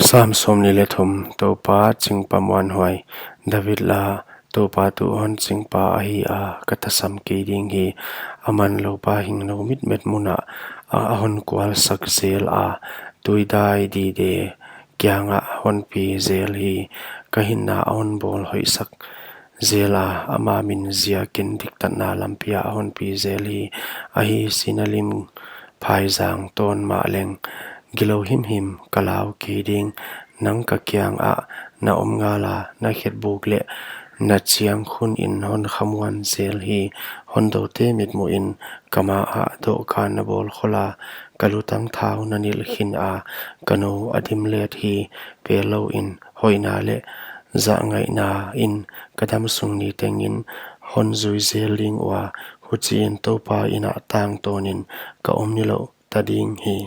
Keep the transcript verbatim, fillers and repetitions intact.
Sam sawmnih leh thum. Toupa chingpa muanhuai. David la. Toupa tuh hon chingpa ahi a, ka tasam kei ding hi. Aman loupa hingno mitmet mun ah a hon kualsak zel a, tuidai dide kiangah hon pi zel hi. Ka hinna a hon bawl hoihsak zel a, ama min ziakin diktatna lampi ah a hon pi zel hi. Ahi, sinalim phaizang tawn mahleng, gilou himhim ka lau kei ding. Nang ka kiangah na om ngal a, na khetbuk leh na chiang khun in hon khamuan zel hi. Hondoute mitmuhin ka ma ah dohkan na bawl khol a, ka lutang thau na nilh khin a, ka nou a dim let hi. Pelou in hoihna leh zahngaihna in ka damsung niteng in hon zui zel ding ua, huchiin Toupa inn ah tangtawn in ka om nilouh ta ding hi.